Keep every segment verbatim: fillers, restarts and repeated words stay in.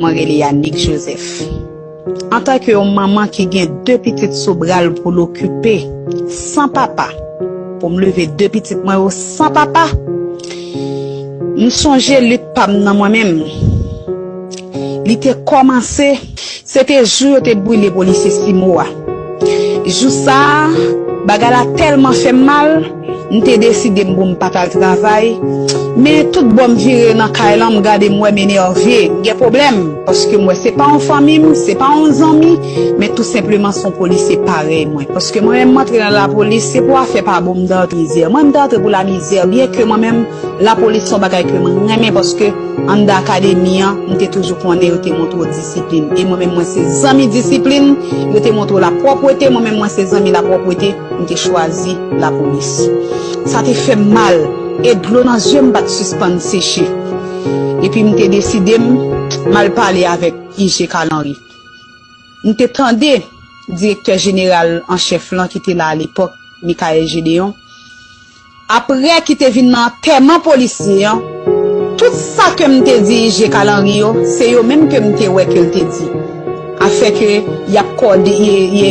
Mwen rele Yanick Joseph. Antanke yon manman ki gen de pitit sou bra l pou l okipe, san papa, pou m leve de pitit mwen yo san papa, m sonje lit pa m nan mwen menm. Li te kòmanse, se te jou yo te brile polisye Simo a. Jou sa a, bagay la tèlman fè m mal, m te deside m pou m pa t al travay. Men tout bò m vire nan kay lan, m gade m wè m enève, m gen pwoblèm, paske m wè se pa yon fanmi m, se pa yon zanmi, men tou senpleman se yon polisye parèy mwen. Paske mwen menm m antre nan lapolis, se pou afè pa bon m t antre mizè. Mwen m t antre pou lamizè, byenke mwen menm, lapolis se yon bagay ke mwen renmen, paske anndan akademi an, m te toujou konnen yo te montre w disiplin. E mwen menm, mwen se zanmi disiplin, yo te montre w lapwòpwete, mwen menm, mwen se zanmi lapwòpwete, m te chwazi lapolis. Sa te fè m mal, e dlo nan zye m pa t sispann seche. Epi m te deside m, m al pale avèk I G Kalanri. M te tande direktè jeneral an chèf lan ki te la alepòk, Michaël Gédéon, apre ki te vin nan antèman polisye an, tout sa ke m te di I G Kalanri yo, se yo menm ke m te wè ke l te di. Afè ke y ap kòde, y, y,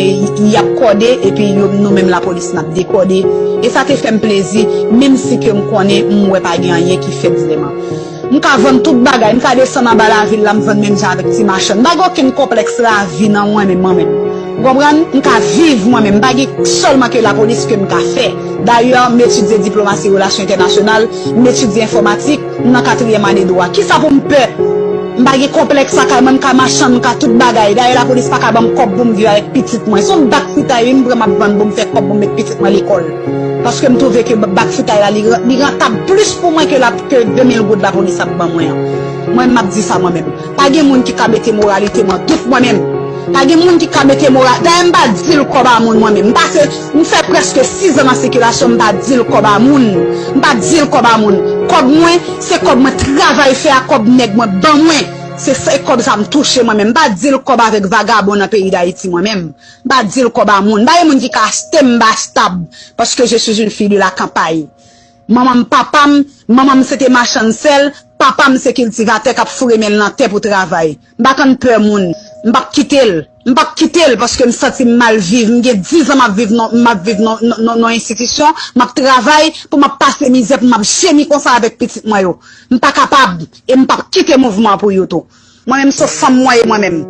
y ap kòde, epi yo, nou menm lapolis n ap dekòde. E sa te fè m plezi, menm si ke m konnen m wè pa gen anyen ki fèt vrèman. M ka vann tout bagay, m ka desann anba lavil la, m vann menm jan avèk ti machann. M pa gen okenn konplèks lavi nan mwen menm, mwen menm. Ou konprann? M ka viv mwen menm, m pa gen sèlman ke lapolis ke m ka fè. Dayè, m etidye diplomasi relasyon entènasyonal, m etidye enfòmatik, m nan katriyèm ane dwa. Kisa pou m pè? M pa gen konplèks lakay mwen, m ka machann, m ka tout bagay. Dayè, lapolis pa ka ban m kòb pou m viv avèk pitit mwen. Se yon bak fritay, wi, m pran, m ap vann pou m fè kòb pou m met pitit mwen lekòl. Paske m twouve ke bak fritay la, li, li rantab plis pou mwen ke la, ke de mil goud lapolis ap ban mwen an. Mwen, m ap di sa mwen menm. Pa gen moun ki ka mete moralite m an dout mwen menm. Pa gen moun ki ka mete moral. Dayè, m pa di l kòb a moun mwen menm. M pase, m fè prèske sis an nan sikilasyon, m pa di l kòb a moun. M pa di l kòb a moun. Kòb mwen, se kòb mwen travay fè a, kòb nèg mwen ban mwen. Se, se kòb sa m touche mwen menm. M pa di l kòb avèk vagabon nan peyi Dayiti mwen menm. M pa di l kòb a moun. M pa gen moun ki ka achte m, m pa achetable. Paske je suis une fille de la campagne. Manman m, papa m, manman m se te machann sèl, papa m se kiltivatè k ap foure men l nan tè pou travay. M pa konn pè moun. M p ap kite l. M p ap kite l paske m santi m mal viv. M gen diz an m ap viv nan, m ap viv nan, nan, nan, nan enstitisyon, m ap travay pou m ap pase mizè, pou m ap jemi konsa avèk pitit mwen yo. M pa kapab e m p ap kite mouvman an pou yo tou. Mwen menm, se fanm mwen ye mwen menm.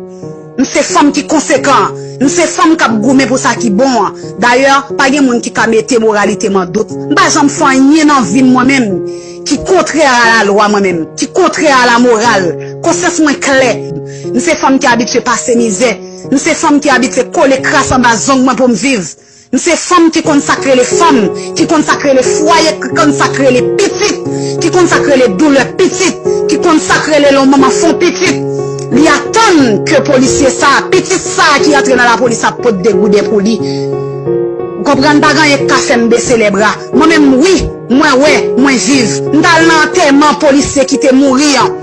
M se fanm ki konsekan. M se fanm k ap goumen pou sa ki bon an. Dayè, pa gen moun ki ka mete moralite m an dout. M pa janm fè anyen nan vi m mwen menm ki kontrè a lalwa mwen menm, ki kontrè a lamoral. Konsyans mwen klè. M se fanm ki abitye pase mizè. M se fanm ki abitye kole kras anba zong mwen pou m viv. M se fanm ki konn sa k rele fanm, ki konn sa k rele fwaye, ki konn sa k rele pitit, ki konn sa k rele doulè pitit, ki konn sa k rele lè yon manman fè yon pitit. Li atann ke polisye sa a, pitit sa a ki antre nan lapolis ap pot degouden pou li. Ou konprann, pa gen anyen k ka fè m bese lèbra. Mwen menm, wi, mwen wè, mwen viv. M t al nan antèman polisye ki te mouri an.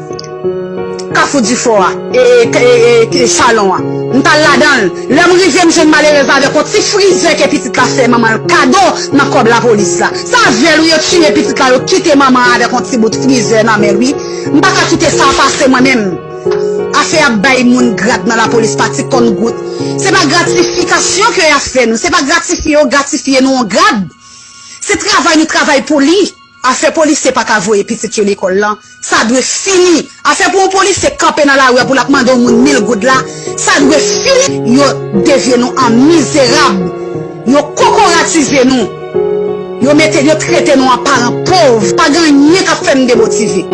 Kafou Difò a, e, e, e, e, Chalon an. M t al ladan l. Lè m rive, m jwenn malerèz la avèk yon ti frizè ke pitit la fè manman l kado nan kòb lapolis la. Se avè l, wi, yo tiye pitit la, yo kite manman an avèk yon ti bout frizè nan men l, wi. M pa ka kite sa pase mwen menm. Afè ap bay moun grad nan lapolis pa ti konn gout. Se pa gratifikasyon ke y ap fè nou. Se pa gratifye yo gratifye nou yon grad. Se travay nou travay pou li. Afè polisye pa ka voye pitit yo lekòl lan, sa dwe fini. Afè pou yon polisye kanpe nan lari a pou l ap mande yon moun mil goud la, sa dwe fini. Yo devye nou an mizerab. Yo kokoratize nou. Yo mete, yo trete nou an paran pòv. Pa gen anyen k ap fè m demotive.